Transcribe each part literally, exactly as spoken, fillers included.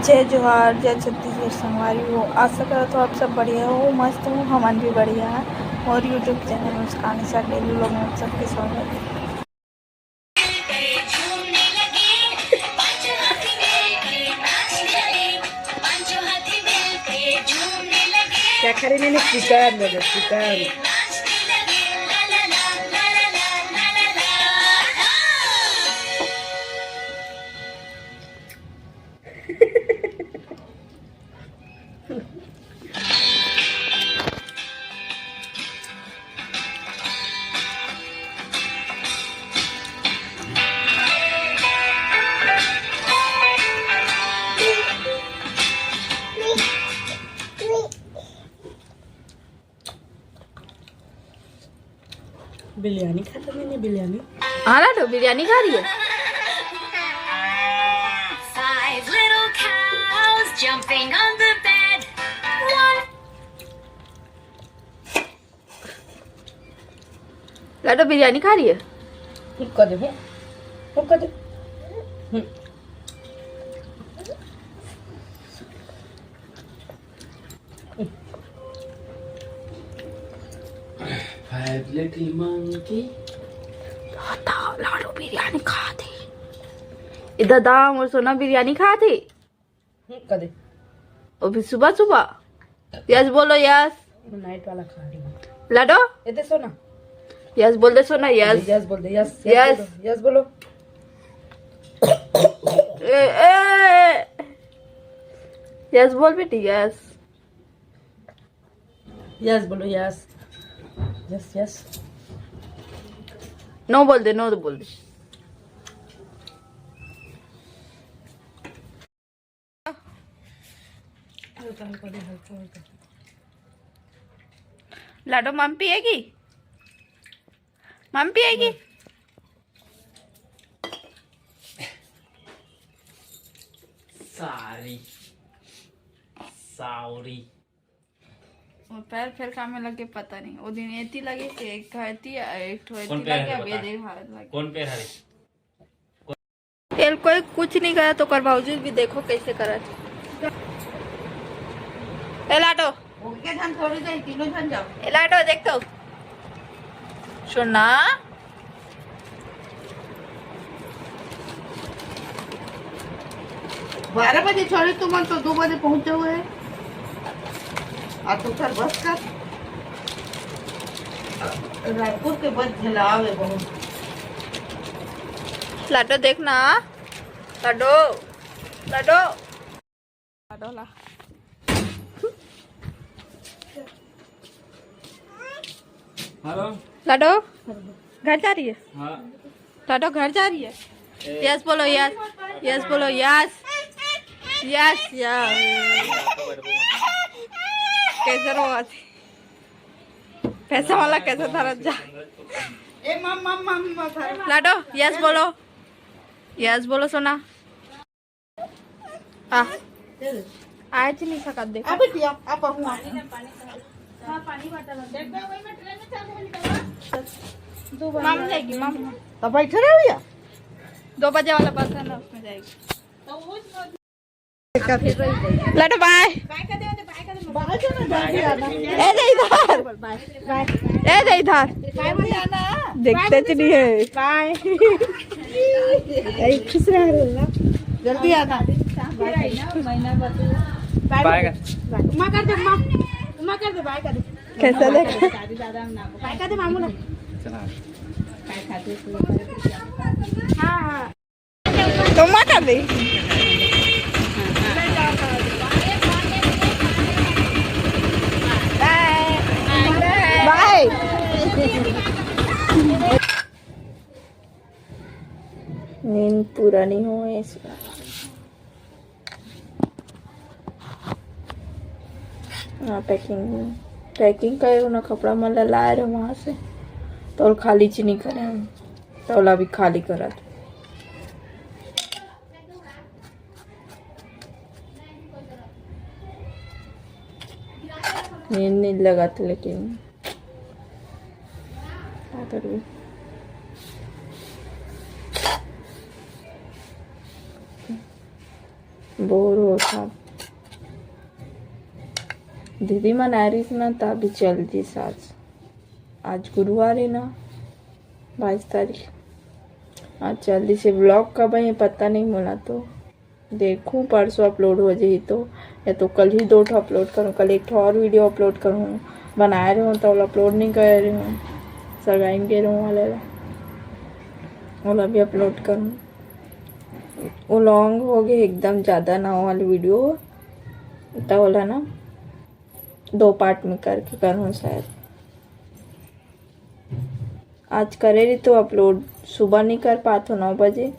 जय जोहार, जय छत्तीसगढ़ संगवारी हो। आशा करत हो आप सब बढ़िया हो, मस्त हो, हमन भी बढ़िया है। और YouTube चैनल मुस्कान निशा डेली व्लॉग में आप सबके स्वागत है। क्या खरीदने ने चिकन दे दे, चिकन। बिरयानी खाता मैंने, बिरयानी। हाँ लाडो, बिरयानी खा रही है। Five little cows jumping on the bed. One. लाडो बिरयानी खा रही है। हुक्का दे, हुक्का दे। हम्म। Five little monkey। दादा, लाडो बिरयानी खात हे। ए दादा, मोर सोना बिरयानी खात हे। हम्म, कदे। अभी सुबह सुबह। Yes बोलो, yes। नाइट वाला खा रही हूँ। लाडो। ए दे सोना। Yes बोल दे सोना, yes। Yes बोल दे, yes, yes। Yes बोलो, yes बोलो। ए, ए, yes बोल बेटी, yes। Yes बोलो, yes। Yes, yes। No बोल दे, no बोल दे। लाडो, मम पिएगी? मम पिएगी? Sorry। Sorry। वो पैर फेर काम में लगे, पता नहीं। वो दिन एती लगे कि एक ठो एती, एक ठो एती कौन पैर लगे, हरे अब ये बता? देख हालत लगे। कौन पैर हरे? तेल कोई कुछ नहीं करा तो कर बावजूद भी देखो कैसे करा। ए लाडो। ओके, झन थोड़ी जाई, तीनों झन जाओ। ए लाडो, देख तो। सोना। बारह बजे छोड़े तुमन तो दो बजे पहुंचे हुए। और तू सर बस कर। रायपुर के बस झेलावे बहुत। लाडो देख ना। लाडो। लाडो। लाडो ला। हेलो। लाडो, घर जा रही है? हाँ। लाडो, घर जा रही है? ए। Yes बोलो, yes। Yes बोलो, yes। Yes, yes। कैसे रो आती? पैसा वाला कैसे धरत जा? ए, मम, मम, मम, मम, लाडो, yes बोलो। Yes बोलो, सोना। आ, आज नहीं सकत, देखो। अबे पिया, आप हुआ। हाँ, पानी बॉटल है। देख, वही में ट्रेन में चल रही है। माम जाएगी, माम। तो बैठे रहो भैया। दो बजे वाला बस है ना, उसमें जाएगी। तो वो लाडो, बाय। बाय कर दे, बाय कर दे। बाय कर दे, बाय कर दे। ए दे इधर। बाय, बाय। ए दे इधर। बाय मत जाना। देखते तो नहीं है। बाय। ए, खुश रह रे ना। जल्दी आना। बाय। बाय कर। बाय। उमा कर दे, उमा। उमा कर दे, बाय कर दे। कैसा लगा? बाय कर दे, मामू ना। चला। हाँ, हाँ। तो मत अभी। बाय। नींद पूरा नहीं हुआ इसका। हाँ, पैकिंग, पैकिंग करे, उन्हें कपड़ा मन ला लाए रहे वहाँ से, तो खाली चीनी करे, तो ओला भी खाली करत। नींद नहीं लगत, लेकिन का करबे? बोर होत हँव। दीदी मन आए रहिस ना, त अभी चल दिस आज। आज गुरुवार हे ना, बाईस तारीख। आज चल दिस हे। Vlog कब आही, पता नहीं मोला तो। देखहूँ, परसों upload हो जाही तो, या तो कल ही दो ठो upload करूँ। कल एक ठो और video upload करूँ, बनाए रहूँ तो ओला upload नहीं करे रहूँ, सगाई में गे रहूँ वाले ला, ओला भी upload करूँ। वो long हो गए एकदम ज़्यादा ना, वो वाली video, तो ओला ना दो part में करके करूँ शायद। आज करे रही तो upload सुबह नहीं कर पात हो नौ बजे,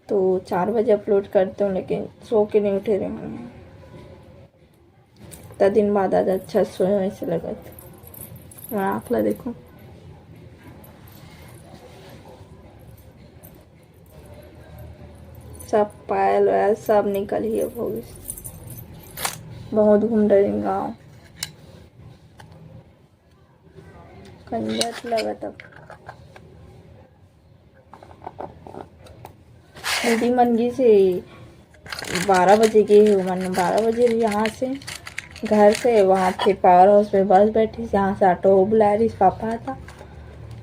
तो चार बजे upload करते हो, लेकिन सो के नहीं उठे रहे हूँ। इतना दिन बाद आज अच्छा सोए वैसे लगत। मैं आँख ला देखो, सब पायल वायल सब निकल ही अब हो गई। बहुत घूम रही गाँव। कंजत लगत अब। दीदी मन गिस हे बारह बजे गे हे, मन बारह बजे यहाँ से, घर से, वहाँ फिर power house में बस बैठिस, यहाँ से auto बुलाए रहिस पापा था,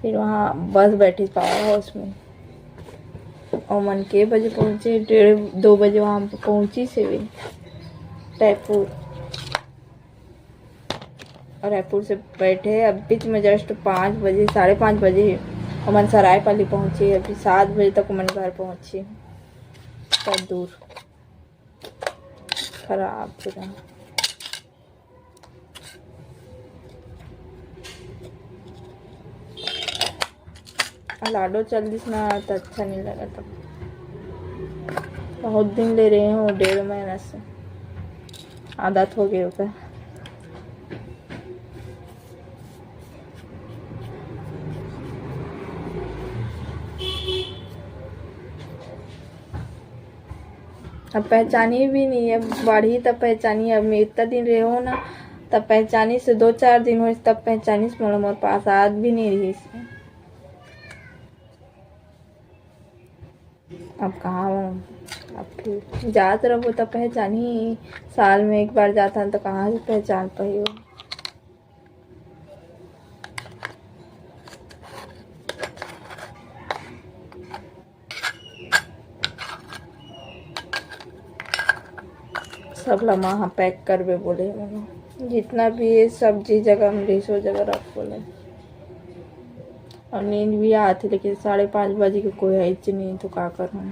फिर वहाँ बस बैठिस power house में। और मन के बजे पहुँचे, डेढ़ दो बजे वहाँ पे पहुँचिस हे रायपुर। और रायपुर से बैठे, अब बीच में just पाँच बजे, साढ़े पाँच बजे हमन सरायपाली पहुँचे, अभी सात बजे तक हमन घर पहुँचे। इतना दूर, खराब पूरा। लाडो चल दिस ना, तो अच्छा नहीं लगा तब। बहुत दिन ले रहे हो, डेढ़ महीना से आदत हो गए होता है। अब पहचानी भी नहीं है, बढ़ी तब पहचानी। अब मैं इतना दिन रहे हो ना, तब पहचानी से दो चार दिन हो, तब पहचानी से मोला मोर पास आत भी नहीं रही से। अब कहाँ हो? अब फिर जात रहो तो पहचानी, साल में एक बार जाता तो कहाँ से पहचान पाई हो? सब ला माँ ह pack करबे बोले हे मोला। जितना भी ये सब्जी जगह में रहिस, वो जगह रख बोले। और नींद भी आत हे, लेकिन साढ़े पाँच बजे के कोई है नहीं, तो का करूँ?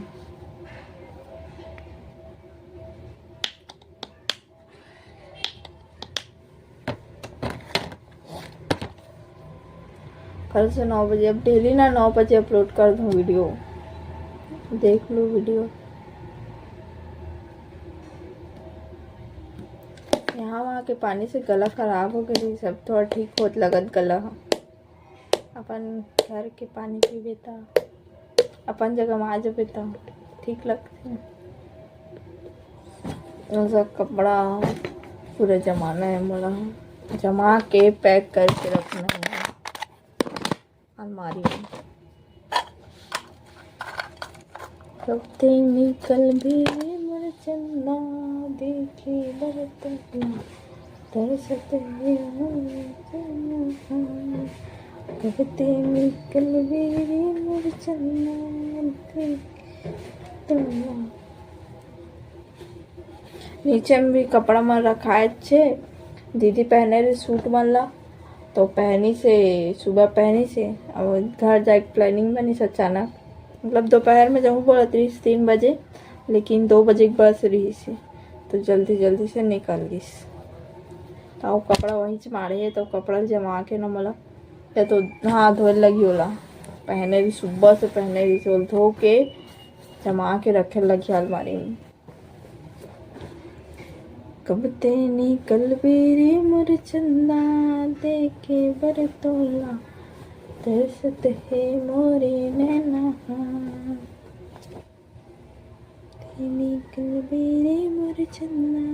कल से नौ बजे, अब daily ना नौ बजे upload कर दूँ video, देख लो video। यहाँ वहाँ के पानी से गला खराब हो गया, सब थोड़ा ठीक होत लगत गला ह। अपन घर के पानी पीबे त, अपन जगह में आ जाबे त ठीक लगथे। ऐसा कपड़ा पूरा जमाना है मोला, जमा के pack करके रखना है अलमारी में। कब ते निकल भी मोर चंदा, देखे बर तोला तरसत हे मोर चंदा। कब ते निकल भी मोर चंदा, देखे तोला। नीचे में भी कपड़ा मन रखाए छे, दीदी पहने रहे सूट मन ला, तो पहनी से, सुबह पहनी से, अब घर जाए के planning बनिस अचानक, मतलब दोपहर में जाहूँ बोलत रहिस तीन बजे, लेकिन दो बजे के बस रहिस हे, तो जल्दी जल्दी से निकल गिस। तो कपड़ा वहीं से माढ़े हे, तो कपड़ा जमा के ना मोला, या तो हाथ धोए लगी ओला, पहने रहिस, सुबह से पहने रहिस, ओला धो के जमा के रखे लगी अलमारी में। कब ते निकलबे रे मोर चंदा, देखे बर तोला तरसत हे मोरे नैना। ते निकलबे रे मोर चंदा,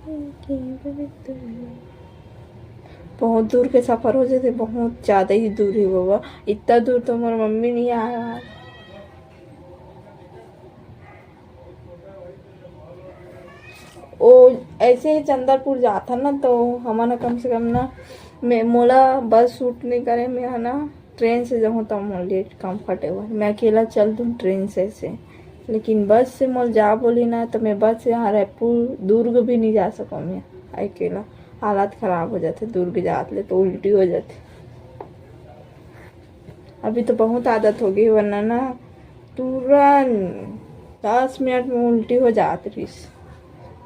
देखे बर तोला। बहुत दूर के सफर हो जाथे, बहुत ज्यादा ही दूर हे बाबा। इतना दूर तो मोर मम्मी नहीं आया। ओ ऐसे ही चंदरपुर जाथन ना, तो हमन ह कम से कम ना, मैं, मोला बस सूट नहीं करे, मैं ह ना ट्रेन से जाहूँ, तब मोर लिए कंफर्टेबल। मैं अकेला चल दूँ ट्रेन से, ऐसे, लेकिन बस से मोर जा बोली ना, तो मैं बस से यहाँ रायपुर दुर्ग भी नहीं जा सकूँ मैं अकेला। हालत खराब हो जाथे दुर्ग जात ले, तो उल्टी हो जाथे। अभी तो बहुत आदत हो गई, वरना ना तुरंत दस मिनट में उल्टी हो जात रहिस।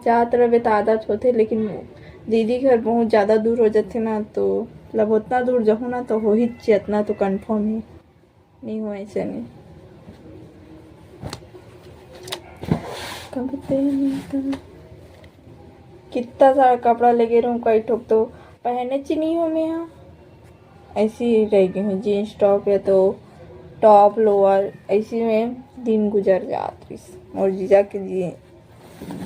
जात रहे तो आदत होथे, लेकिन दीदी घर बहुत ज़्यादा दूर हो जाथे ना, तो मतलब उतना दूर जाहूँ ना, तो हो ही, इतना तो कंफर्म ही नहीं हो, ऐसे नहीं। कब ते नहीं कब-, कितना सारा कपड़ा लेगे रहूँ, कई ठोक तो पहने च नहीं हो मैं यहाँ। ऐसी रह गई हूँ, जीन्स टॉप या तो टॉप लोअर, ऐसी में दिन गुजर जात रहिस। और जीजा के जी-,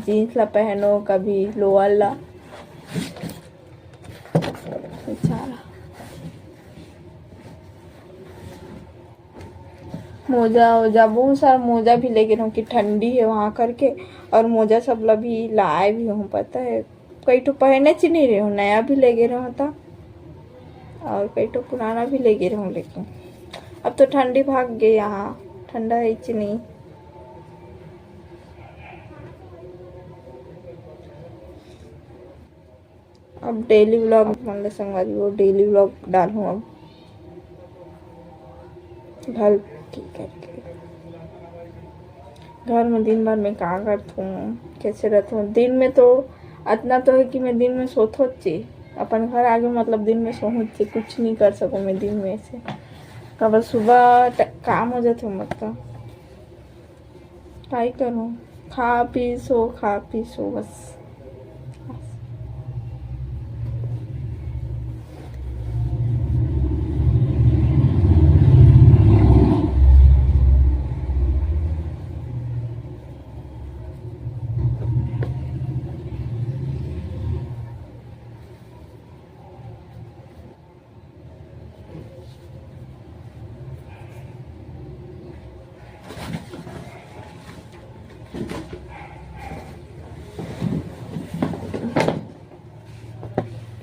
जीन्स ला पहनो, कभी लोअर ला। बेचारा। मोजा ओजा, बहुत सारा मोजा भी लेगे रहूँ कि ठंडी है वहाँ करके, और मोजा सब ला भी लाए भी हूँ, पता है, कई ठो पहने च नहीं रहे हूँ, नया भी लेगे रहूँ था और कई ठो पुराना भी लेगे रहूँ, लेकिन अब तो ठंडी भाग गई, यहाँ ठंडा है च नहीं। अब डेली व्लॉग, मतलब संगवारी, वो डेली व्लॉग डालूँ अब। घर की करके घर में दिन भर में का करत हूँ, कैसे रहत हूँ। दिन में तो अतना तो है कि मैं दिन में सोत होत ची, अपन घर आगे, मतलब दिन में सोहूँ ची, कुछ नहीं कर सकूँ मैं दिन में ऐसे। काबर सुबह ट-, काम हो जाथे, मतलब काई करूँ, खा पी सो, खा पी सो बस।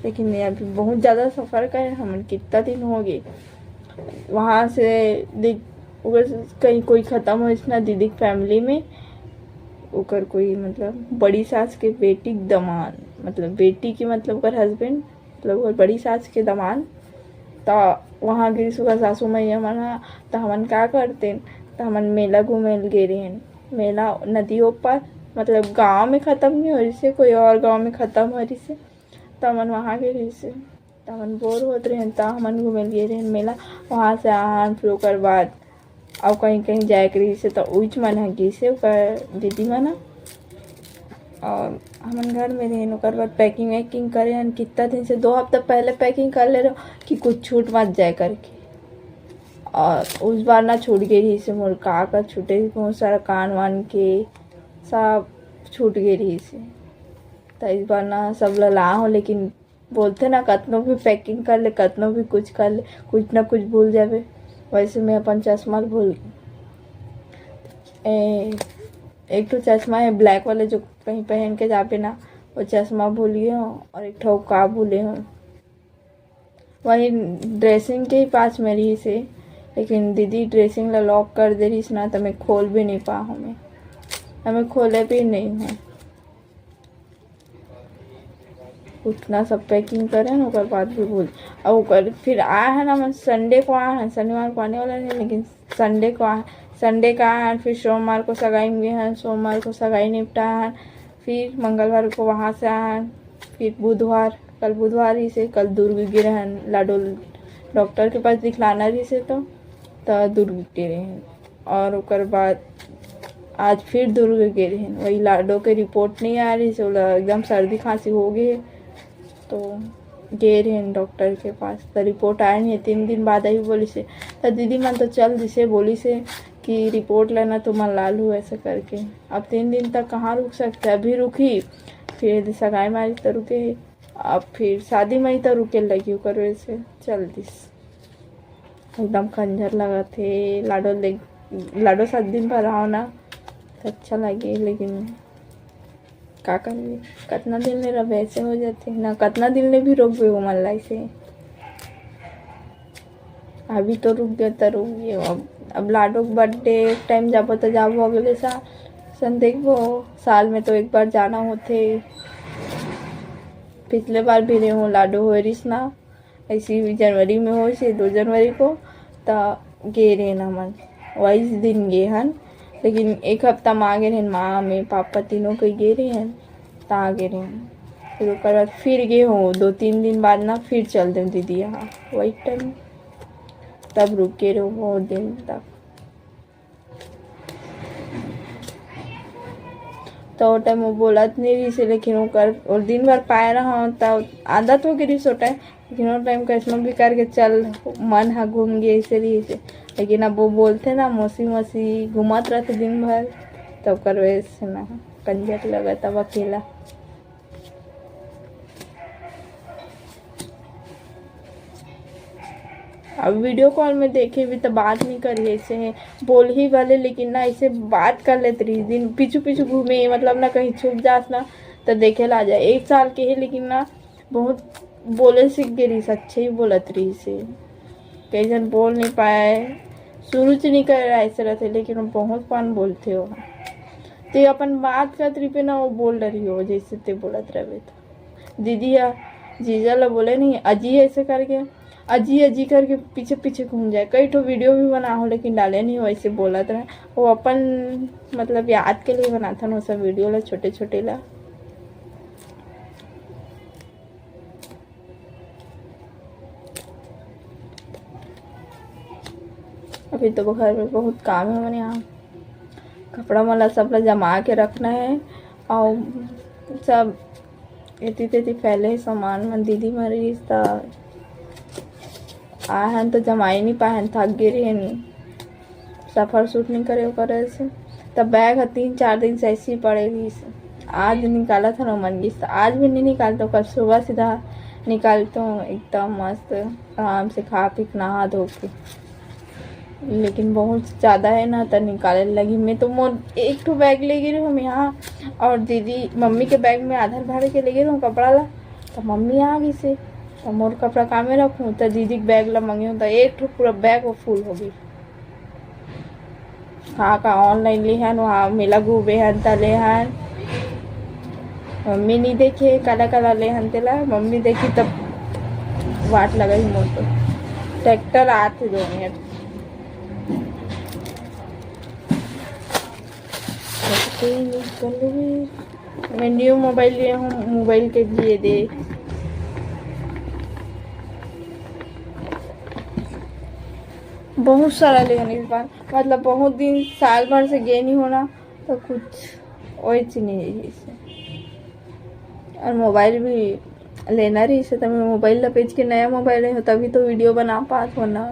लेकिन ये अभी बहुत ज़्यादा सफ़र करे, हमन कितना दिन हो गए वहाँ से देख, ओकर कहीं कोई ख़त्म होइस ना दीदी के फैमिली में, ओकर कोई मतलब बड़ी सास के बेटी के दमाद, मतलब बेटी के मतलब ओकर हस्बैंड, मतलब ओकर बड़ी सास के दमाद, त वहाँ गिरिस ओकर सासू मैया मन ह, त हमन का करतेन, त हमन मेला घूमे ल गे रहेन। मेला नदियों पर, मतलब गाँव में ख़त्म नहीं हो रहिस हे, कोई और गाँव में ख़त्म हो रहिस हे, त हमन वहाँ गे रहिस हे। त हमन बोर होत रहेन, त हमन घूमे ल गे रहेन मेला। वहाँ से आहन, फिर ओकर बाद अउ कहीं कहीं जाए के रहिस हे, त उच मन ह गिस हे ओकर दीदी मन ह। और हमन घर में रहेन, ओकर बाद पैकिंग वैकिंग करे हन। कितना दिन से, दो हफ्ता पहले पैकिंग कर ले रहो कि कुछ छूट मत जाए करके। और उस बार ना छूट गए रहिस हे मोर, का का छूटे, बहुत सारा कान वान के सब छूट गए रहिस हे। त इस बार ना सब ला ला हो, लेकिन बोलथे ना, कतनो भी पैकिंग कर ले, कतनो भी कुछ कर ले, कुछ ना कुछ भूल जाबे। वैसे मैं अपन चश्मा ल भूल, ए, एक ठो चश्मा है ब्लैक वाला, जो कहीं पहन के जाबे ना, वो चश्मा भूल गए हूँ, और एक ठो का भूले हूँ, वही ड्रेसिंग के ही पास में रहिस हे। लेकिन दीदी ड्रेसिंग ला लॉक कर दे रहिस ना, त मैं खोल भी नहीं पा हूँ, मैं, त मैं खोले भी नहीं हूँ। उतना सब पैकिंग करे हैं, ओकर बाद भी भूल, और ओकर फिर आए हैं ना, हम संडे को आए हैं, शनिवार को आने वाला नहीं, लेकिन संडे को आए, संडे का आए हैं, फिर सोमवार को सगाई में गए हैं, सोमवार को सगाई निपटा है, फिर मंगलवार को वहाँ से आए हैं, फिर बुधवार, कल बुधवार ही से, कल दुर्ग गे रहेन, लाडो डॉक्टर के पास दिखलाना रहिस हे, तो, तो दुर्ग गे रहेन। और ओकर बाद आज फिर दुर्ग गे रहेन, वही लाडो के रिपोर्ट नहीं आ रहिस हे, ओला एकदम सर्दी खांसी हो गए, तो गे रहेन डॉक्टर के पास, तो रिपोर्ट आए नहीं, तीन दिन बाद आई बोलिस हे। तो दीदी मन तो चल दिस हे, बोलिस हे कि रिपोर्ट लेना तो मलाल हो, ऐसा करके। अब तीन दिन तक कहाँ रुक सकते, अभी रुकी, फिर यदि सगाई मारी तो रुके ही, अब फिर शादी में ही तो रुके लगी, ओकर वजह से चल दिस। एकदम खंजर लगत हे। लाडो ले, लाडो साथ दिन भर रहो ना, तो अच्छा लगे, लेकिन का करबे, कतना दिन ले रबे, ऐसे हो जाथे ना, कतना दिन ले भी रोकबे ओमन ला ऐसे। अभी तो रुक गया, त रुक गया। अब, अब लाडो के बर्थडे टाइम जाबो त जाबो अगले साल, सन देखबो, साल में तो एक बार जाना होथे। पिछले बार भी रे हूँ, लाडो होए रिस ना, ऐसी जनवरी में होइस हे, दो जनवरी को, त गे रेहेन हमन, वही दिन गे हन। लेकिन एक हफ्ता म आ गे रेहेन, माँ, मैं, पापा तीनों के गे रेहेन, त आ गे रेहेन। फिर ओकर बाद फिर गे हो, दो तीन दिन बाद ना फिर चल देन दीदी यहाँ, वही टाइम तब रुके रहो बहुत दिन तक। त ओ टाइम वो बोलत नहीं रहिस हे, लेकिन ओकर, और दिन भर पाए रहा, त आदत हो गई रहिस ओ टाइम। लेकिन ओ टाइम कैसनो भी करके चल, मन ह घूम गए, ऐसे रहिस हे। लेकिन अब वो बोलथे ना, मौसी मौसी घूमत रहथे दिन भर, त ओकर वजह से ना कंजक लगत अब अकेला। अब वीडियो कॉल में देखे भी त बात नहीं करिए, ऐसे है, बोल ही वाले, लेकिन ना ऐसे बात कर लेत रही, दिन पीछू पीछू घूमे, मतलब ना कहीं छुप जास ना, त देखे ला जाए। एक साल के है, लेकिन ना बहुत बोले सीख गए रही, अच्छे ही बोलत रही से। कई जन बोल नहीं पाए, शुरू से नहीं करे ऐसे रहते, लेकिन वो बहुत फन बोलते हो। तो ये अपन बात करत रही पे ना, वो बोल रही हो, जैसे ते बोलत रहबे तो। दीदी या जीजा ला बोले नहीं, अजी ऐसे करके, अजी अजी करके पीछे पीछे घूम जाए। कई ठो वीडियो भी बना हो, लेकिन डाले नहीं हो, ऐसे बोलत रहे। वो अपन, मतलब, याद के लिए बनाथन वो सब वीडियो ला, छोटे छोटे ला। अभी तो घर में बहुत काम है, मैंने यहाँ कपड़ा मन ला सब ला जमा के रखना है, और सब एती तेती फैले हे सामान मन। दीदी मरिस त आए हन त जमाई नहीं पाए हन, थक गे रहिन, सफर सूट नहीं करे ओकर वजह से। त बैग ह तीन चार दिन से ऐसे ही पड़े रहिस। आज निकालत हन ओमन गिस, त आज भी नहीं निकालतो, कल सुबह सीधा निकालतो, एकदम मस्त आराम से खा पी के नहा धो के। लेकिन बहुत ज़्यादा है ना, त निकाले लगी। मैं तो मोर एक ठो बैग ले गे रही हूँ यहाँ, और दीदी मम्मी के बैग में आधा भर के ले गे रही हूँ कपड़ा ला, त मम्मी आ गई से, त मोर कपड़ा का में रखूँ, त दीदी के बैग ला मंगे हूँ, त एक ठो पूरा बैग वो फुल हो गई। का का ऑनलाइन ले हन, वहाँ मेला घूमे हन, त ले हन। मम्मी नहीं देखे काला काला ले हन तेला, मम्मी देखी तब वाट लगा ही मोर तो। ट्रैक्टर आते दो मिनट। मैं न्यू मोबाइल लिए हूँ, मोबाइल के लिए दे बहुत सारा ले हन इस बार, मतलब बहुत दिन, साल भर से गे नहीं होना, तो कुछ वही चीज नहीं है इसे। और मोबाइल भी लेना रही से, तो मैं मोबाइल ला बेच के नया मोबाइल ले हो, तभी तो वीडियो बना पात हो ना।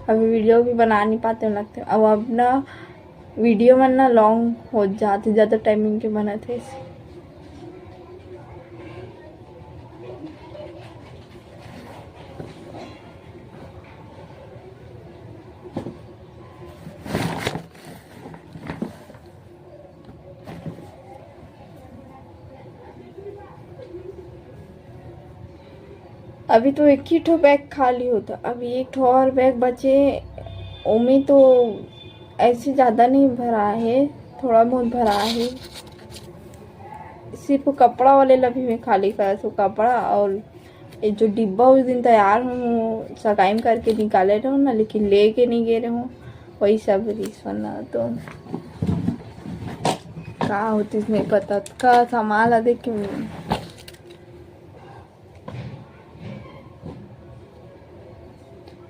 अभी वीडियो भी बना नहीं पाते हो लगते। अब अब ना वीडियो मन ना लॉन्ग हो जाते, ज़्यादा टाइमिंग के बनत है। अभी तो एक ही ठो बैग खाली होता, अभी एक ठो और बैग बचे, ओमे तो ऐसे ज़्यादा नहीं भरा है, थोड़ा बहुत भरा है। सिर्फ कपड़ा वाले ला भी मैं खाली करा सो कपड़ा और ये जो डिब्बा उस दिन तैयार हूँ सगाई में करके निकाले रहो ना, लेकिन लेके नहीं गए रहो, वही सब रिस वरना तो का होती नहीं पता का सामान ला देख के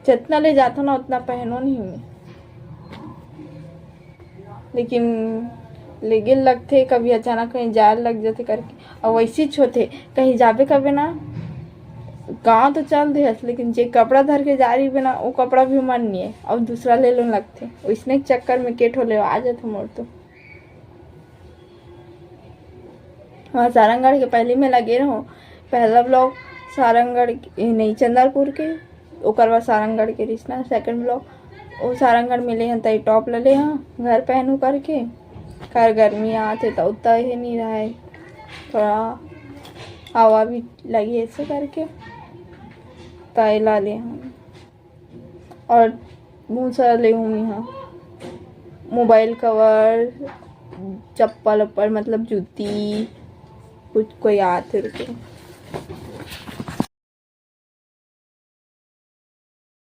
जितना ले जाथो ना उतना पहनो नहीं मैं, लेकिन लेगे लगथे, कभी अचानक कहीं जाए लग जाथे करके। और वैसे ही होथे, कहीं जाबे करबे ना, गाँव तो चल दे हस, लेकिन जे कपड़ा धर के जा रही बे ना, वो कपड़ा भी मन नहीं है और दूसरा ले लो लगथे। वैसने चक्कर में के ठो ले आ जाथे मोर तो। वहाँ सारंगढ़ के पहली मेला गे रहूँ, पहला ब्लॉग सारंगढ़ के, नहीं, चंदरपुर के, ओकर बाद सारंगढ़ के रिसना सेकंड ब्लॉग। वो सारंगढ़ में ले हन तई टॉप ले ले हाँ घर पहनू करके, कर गर्मी आते तो उतना ही नहीं रहा है। थोड़ा हवा भी लगे ऐसे करके, त एला ले हूँ। और बहुत सारा ले हूँ यहाँ, मोबाइल कवर, चप्पल उप्पल, मतलब जूती, कुछ कोई आते रुके।